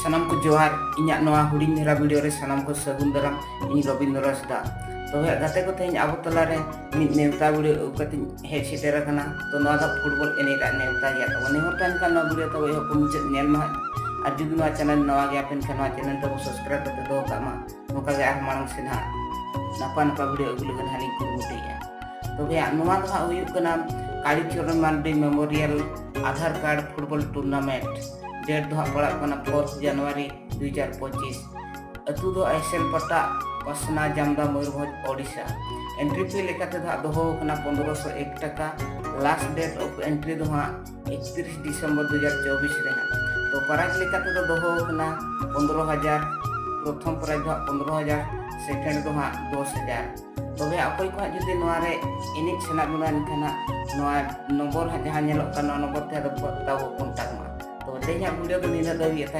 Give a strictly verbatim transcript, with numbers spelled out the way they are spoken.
ᱥᱟᱱᱟᱢ ᱠᱚ ᱡᱚᱦᱟᱨ᱾ ᱤᱧᱟᱹᱜ ᱱᱚᱣᱟ ᱦᱩᱰᱤᱧ ᱫᱷᱟᱨᱟ ᱵᱷᱤᱰᱤᱭᱳ ᱨᱮ ᱥᱟᱱᱟᱢ ᱠᱚ ᱥᱟᱹᱜᱩᱱ ᱫᱟᱨᱟᱢ᱾ ᱤᱧ ᱨᱚᱵᱤᱱᱫᱨᱚ ᱦᱟᱸᱥᱫᱟ᱾ ᱛᱚᱵᱮ ᱜᱟᱛᱮ ᱠᱚ, ᱛᱮᱦᱮᱧ ᱟᱵᱚ ᱛᱟᱞᱟᱨᱮ ᱢᱤᱫ ᱱᱮᱣᱛᱟ ᱵᱷᱤᱰᱤᱭᱳ ᱟᱹᱜᱩ ᱠᱟᱛᱮᱧ ᱦᱮᱡ ᱥᱮᱴᱮᱨ ᱟᱠᱟᱱᱟ᱾ ᱛᱚ ᱱᱚᱣᱟ ᱫᱚ ᱯᱷᱩᱴᱵᱚᱞ ᱮᱱᱮᱡ ᱨᱮᱭᱟᱜ ᱱᱮᱣᱛᱟ ᱜᱮᱭᱟ᱾ ᱛᱚ ᱱᱮᱦᱚᱨ ᱛᱟᱦᱮᱱ ᱠᱷᱟᱱ ᱱᱚᱣᱟ ᱵᱷᱤᱰᱤᱭᱳ ᱛᱚᱵᱮ ᱮᱦᱚᱵ ᱠᱷᱚᱱ ᱢᱩᱪᱟᱹᱫ ᱧᱮᱞ ᱢᱟ ᱦᱟᱸᱜ᱾ ᱟᱨ ᱡᱩᱫᱤ ᱱᱚᱣᱟ ᱪᱮᱱᱮᱞ ᱱᱟᱣᱟ ᱜᱮᱭᱟ ᱯᱮᱱ ᱠᱷᱟᱱ ᱱᱚᱣᱟ ᱪᱮᱱᱮᱞ ᱛᱟᱵᱚ ᱥᱟᱵᱥᱠᱨᱟᱭᱤᱵ ᱠᱟᱛᱮ ᱫᱚᱦᱚ ᱠᱟᱜ ᱢᱟ᱾ ᱱᱚᱝᱠᱟ ᱜᱮ ᱟᱨ ᱢᱟᱲᱟᱝ ᱥᱮᱫ ᱦᱟᱸᱜ ᱱᱟᱯᱟᱭ ᱱᱟᱯᱟᱭ ᱵᱷᱤᱰᱤᱭᱳ ᱟᱹᱜᱩ ᱞᱟᱹᱜᱤᱫ ᱦᱟᱸᱜ ᱞᱤᱧ ᱠᱩᱨᱩᱢᱩᱴᱩᱭᱮᱫᱼᱟ᱾ ᱛᱚᱵᱮ ᱦᱟᱸᱜ ᱱᱚᱣᱟ ᱫᱚ ᱦᱟᱸᱜ ᱦᱩᱭᱩᱜ ᱠᱟᱱᱟ Kalicharan Mardi memorial Aadhaar card football tournament. Date ᱫᱚ ᱦᱟᱸᱜ ᱯᱟᱲᱟᱜ ᱠᱟᱱᱟ ᱯᱷᱳᱨᱛᱷ ᱡᱟᱱᱩᱣᱟᱨᱤ ᱫᱩ ᱦᱟᱡᱟᱨ ᱯᱚᱸᱪᱤᱥ᱾ ᱟᱹᱛᱩ ᱫᱚ ᱟᱭᱥᱮᱞ ᱯᱟᱴᱟ, ᱯᱟᱥᱱᱟ, ᱡᱟᱢᱫᱟ, ᱢᱚᱭᱩᱨᱵᱷᱚᱸᱡᱽ, ᱳᱰᱤᱥᱟ᱾ ᱮᱱᱴᱨᱤ ᱯᱷᱤ ᱞᱮᱠᱟ ᱛᱮᱫᱚ ᱦᱟᱸᱜ ᱫᱚᱦᱚ ᱟᱠᱟᱱᱟ ᱯᱚᱱᱫᱽᱨᱚᱥᱚ ᱮᱠ ᱴᱟᱠᱟ᱾ ᱞᱟᱥᱴ ᱰᱮᱴ ᱚᱯᱷ ᱮᱱᱴᱨᱤ ᱫᱚ ᱦᱟᱸᱜ ᱮᱠᱛᱨᱤᱥ ᱰᱤᱥᱮᱢᱵᱚᱨ ᱫᱩ ᱦᱟᱡᱟᱨ ᱪᱚᱵᱵᱤᱥ ᱨᱮ ᱦᱟᱸᱜ᱾ ᱛᱚ ᱯᱨᱟᱭᱤᱡᱽ ᱞᱮᱠᱟ ᱛᱮᱫᱚ ᱫᱚᱦᱚ ᱟᱠᱟᱱᱟ ᱯᱚᱱᱫᱽᱨᱚ ᱦᱟᱡᱟᱨ, ᱯᱨᱚᱛᱷᱚᱢ ᱯᱨᱟᱭᱤᱡᱽ ᱫᱚ ᱦᱟᱸᱜ ᱯᱚᱱᱫᱽᱨᱚ ᱦᱟᱡᱟᱨ, ᱥᱮᱠᱮᱱᱰ ᱫᱚ ᱦᱟᱸᱜ ᱫᱚᱥ ᱦᱟᱡᱟᱨ᱾ ᱛᱚᱵᱮ ᱚᱠᱚᱭ ᱠᱚ ᱦᱟᱸᱜ ᱡᱩᱫᱤ ᱱᱚᱣᱟ ᱨᱮ ᱮᱱᱮᱡ ᱥᱟᱱᱟ ᱵᱚᱱᱟ ᱮᱱᱠᱷᱟᱱ ᱦᱟᱸᱜ ᱱᱚᱣᱟ ᱱᱚᱢᱵᱚᱨ ᱦᱟᱸᱜ ᱡᱟᱦᱟᱸ ᱧᱮᱞᱚᱜ ᱠᱟᱱᱟ, ᱱᱚᱣᱟ ᱱᱚᱢᱵᱚᱨ ᱛᱮ ᱟᱫᱚ ᱛᱟᱵᱚ ᱠᱚᱱᱴᱟᱠᱴ ᱢᱟ᱾ ᱛᱚ ᱛᱮᱦᱮᱧᱟᱜ ᱵᱷᱤᱰᱤᱭᱳ ᱫᱚ ᱱᱤᱱᱟᱹᱜ ᱫᱷᱟᱹᱵᱤᱡ᱾